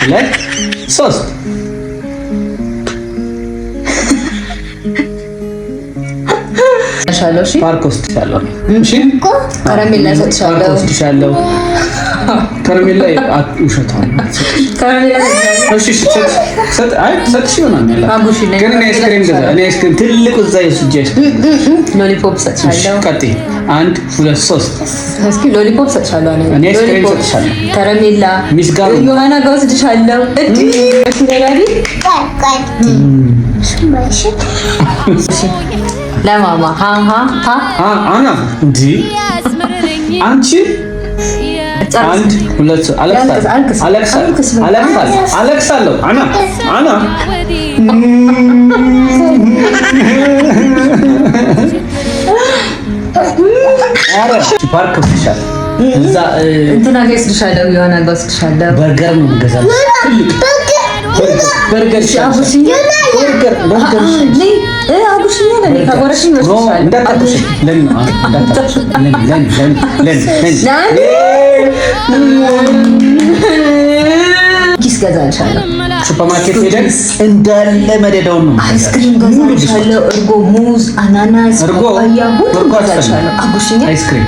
ሁለት፣ ሶስት። ፓርክ ወስድሻለሁ። እሺ፣ ከረሜላ እሰጥሻለሁ። ፓርክ ወስድሻለሁ። ከረሜላ ውሸቷን። እሺ፣ እሺ፣ አይ ትሰጥሽ ይሆናል ግን እኔ አይስክሬም ገዛ። እኔ አይስክሬም ትልቁ እዛ የወስጄ አይስክሬም Lollipop እሰጥሻለሁ። ቀጥይ። አንድ፣ ሁለት፣ ሶስት። እስኪ lollipop እሰጥሻለሁ። እኔ አይስክሬም እሰጥሻለሁ። ከረሜላ ሚስ ጋር ዮሐና ጋር ወስድሻለሁ። እዲ ለማማ ሀ ሀ ሀ አና እንዲ አንቺ አንድ፣ ሁለት፣ አለቅሳለሁ። አና አና ፓርክ ወስድሻለሁ። እዛ እንትና ጋር ወስድሻለሁ። ዮሐና ጋር ወስድሻለሁ። በርገር ነው የምገዛልሽ። በርገር ኪስ ገዛልሻለሁ። ሱፐርማርኬት ሄደን እንዳለ መደዳውን ነው። አይስክሪም ገዛልሻለሁ። እርጎ፣ ሙዝ፣ አናናስ፣ ፓፓያ ሁሉ ገዛልሻለሁ። አጉርሽኛ አይስክሪም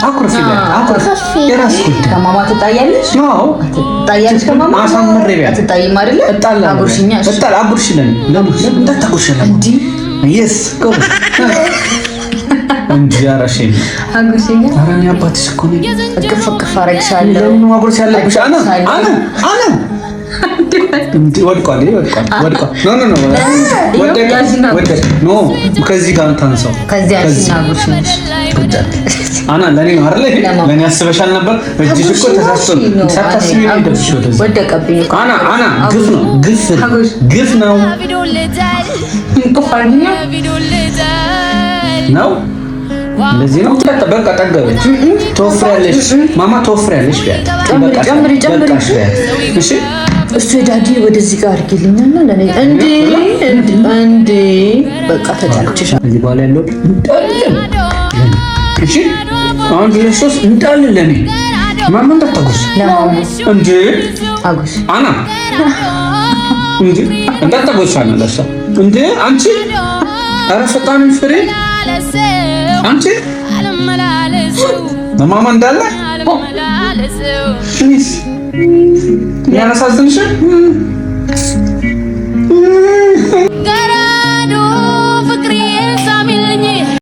አኩርፊ አኩርፊ። የራስ ጉዳይ። ከማማ ትጣያለሽ? አዎ ትጣያለሽ። ከማማ አሳምሬ ቢያት አትጣይም አይደለ? እጣላለሁ። አጉርሽኛ። እጣላ አጉርሽ ለኔ ለምን እንዳታጉርሽ ለኔ እንዲ የስ ጎበዝ እንጂ ኧረ shame አጉርሽኛ። ኧረ እኔ አባትሽ እኮ ነኝ። እቅፍ እቅፍ አደርግሻለሁ። ለምን ማጉረስ ያለብሽ? አና አና አና ወድቋል፣ ወድቋል፣ ወድቋል። No, no, no፣ ወደቀ፣ ወደቀ። No፣ ከዚህ ጋር ታንሳው። አና ለኔ ነው አይደል? ለኔ አስበሻል ነበር። እጅሽ እኮ ተሳስቶ ሳታስቢ ነው የደብሽ ወደዚህ። ወደቀብኝ። አና አና ግፍ ነው፣ ግፍ ግፍ ነው ነው እንደዚህ ነው። በቃ ጠገበች። ትወፍሪያለሽ ማማ፣ ትወፍሪያለሽ። ቢያት ጨምሪ ጨምሪ። እሺ እሱ የ daddy ወደዚህ ጋር አድርጊልኛና ለኔ እንዴ እንዴ በቃ ተጫልቼሻለሁ። እዚህ በኋላ ያለው እንዳለ እሺ፣ አንድ፣ ሁለት፣ ሶስት እንዳለ ለኔ። ማማ እንዳታጎርስ እንዴ አጉርስ አና እንዴ እንዳታጎርስ አና ለእሷ እንዴ አንቺ ኧረ ፈጣን ፍሬ አንቺ ለማማ እንዳለ እኔስ ያላሳዝንሽ።